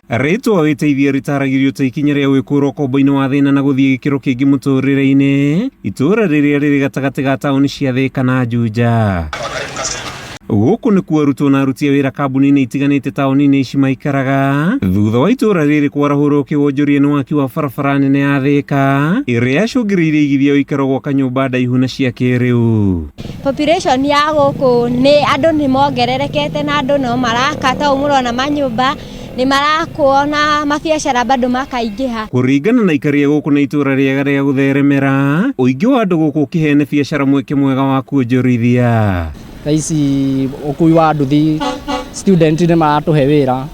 Rĩtwa wĩteithie rĩtaragĩrio ta ikinya rĩa gwĩkũra ũkombo-inĩ wa thĩna na gũthiĩ gĩkĩro kĩngĩ mũtũrĩre-inĩ, itũũra rĩrĩa rĩrĩ gatagatĩ ga taũni cia Thĩka na Juja. Gũkũ nĩkuo arutwo na aruti a wĩra kambuni-inĩ itiganĩte taũni-inĩ ici maikaraga thutha wa itũũra rĩrĩ kwarahũrwo kĩwonjoria nĩ waki wa barabara nene ya Thĩka ĩrĩa yacũngĩrĩirie igithia ũikaro gwaka nyũmba ndaihu na cia kĩrĩu. Population ya gũkũ nĩ andũ nĩ mongererekete na andũ no maraka ta ũũ mũrona manyũmba nĩ marakwo na mabiacara bado makaingĩha. Kũringana na aikari a gũkũ na itũũra rĩega rĩa gũtheremera, ũingĩ wa andũ gũkũ ũkĩheane biacara mweke mwega wa kuonjorithia. Thaa ici ũkui wa nduthi student nĩ maratũhe wĩra,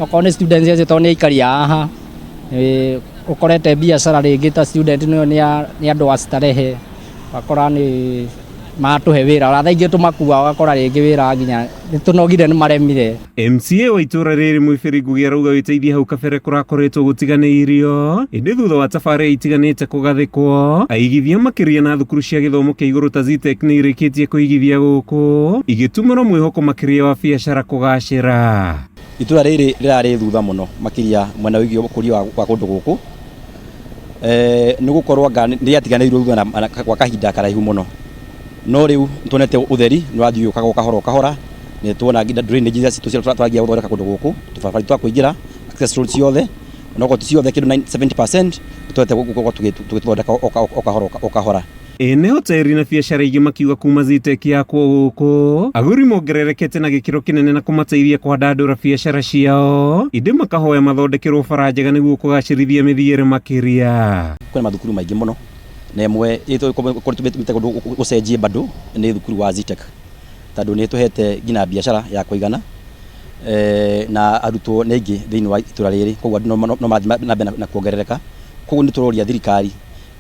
okorwo nĩ students acio tondũ nĩ aikari a haha, ũkorete biacara rĩngĩ ta student nĩ andũ a starehe, ũgakora nĩ maratũhe wĩra, ona thaa ingĩ tũmakuaga ũgakora rĩngĩ wĩra nginya nĩ tũnogire nĩ maremire. MCA wa itũra rĩrĩ Mwĩbĩri Ngugi arauga wĩteithie hau kabere kũrakoretwo gũtiganĩirio ĩndĩ thutha wa tabarĩra itiganĩte kũgathĩkwo aigithia makĩria na thukuru cia gĩthomo kĩa igũrũ ta Zetech nĩ irĩkĩtie kũigithia gũkũ igĩtumũra mwĩhoko makĩria wa biacara kũgacĩra. Itũra rĩrĩ rĩrarĩ thutha mũno makĩria mwena wĩgiĩ ũkũria wa kũndũ gũkũ nĩ gũkorwo anga nĩ rĩatiganĩirio thutha gwa kahinda karaihu mũno. No rĩu nĩ tuonete ũtheri nĩ ũrathiĩ ũgĩũkaga o kahora o kahora, nĩ tuona nginya drainage iria citũ tũragia gũthondeka kũndũ gũkũ, tũbarabara twa kũingĩra, access road ciothe, ona okorwo ti ciothe kĩndũ 70% nĩ tũhotete gũkorwo tũgĩthondeka o kahora o kahora. Ene hoteri na biacara ingĩ makiuga kuma Zetech yakwo gũkũ, agũri mongererekete na gĩkĩro kĩnene na kũmateithia kwandandũra biacara ciao, ĩndĩ makahoya mathondekerwo bara njega nĩguo kũgacĩrithia mĩthiĩre makĩria. Kwĩna mathukuru maingĩ mũno na ĩmwe ĩtũmĩte gũcenjie bado nĩ thukuru wa Zetech tondũ nĩ ĩtũhete nginya biacara ya kũigana na arutwo nĩ aingĩ thĩinĩ wa itũra rĩrĩ koguo andũ no marathiĩ na mbere na kuongerereka. Koguo nĩ tũroria thirikari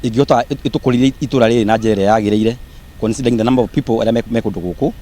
ĩngĩhota ĩtũkũrĩrie itũra rĩrĩ na njĩra ĩrĩa yagĩrĩire considering the number of people arĩa me kũndũ gũkũ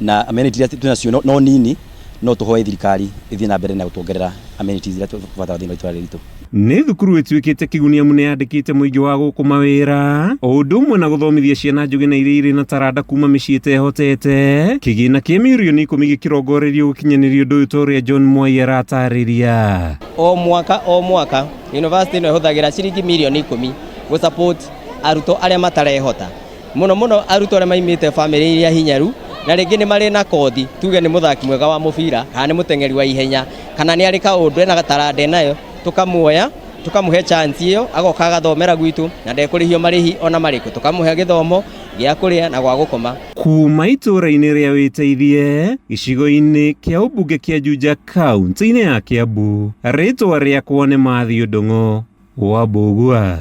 na amenities iria twĩnacio no nini, no tũhoe thirikari ĩthiĩ na mbere na gũtuongerera amenities iria tũrabatara thĩinĩ wa itũra rĩrĩ ritũ. Nĩ thukuru ĩtuĩkĩte kĩguni amu nĩ yandĩkĩte mũingĩ wa gũkũ mawĩra, o ũndũ ũmwe na gũthomithia ciana njũgĩ na iria irĩ na taranda kuma mĩciĩ ĩtehotete. Kĩgĩna kĩa mirioni ikũmi gĩkĩrongorerio gũkinyanĩria ũndũ ũyũ ta ũrĩa John Mwai aratarĩria. O mwaka o mwaka university ĩno ĩhũthagĩra ciringi mirioni ikũmi gũ support arutwo arĩa matarehota mũno mũno arutwo arĩa maimĩte bamĩrĩ iria hinyaru na rĩngĩ nĩ marĩ na kothi tuge nĩ mũthaki mwega wa mũbira kana nĩ mũteng'eri wa ihenya kana nĩ arĩ kaũndũ ena taranda enayo tũkamuoya tũkamũhe chance ĩyo agoka agathomera gwitũ na ndekũrĩhio marĩhi ona marĩkũ tũkamũhe gĩthomo gĩa kũrĩa na gwa gũkoma. Kuma itũũra-inĩ rĩa Wĩteithie, gĩcigo-inĩ kĩa ũmbunge kĩa Juja kaunti-inĩ ya Kiambu, rĩtwa rĩakwa nĩ Matthew Ndung'u wa Mbũgua.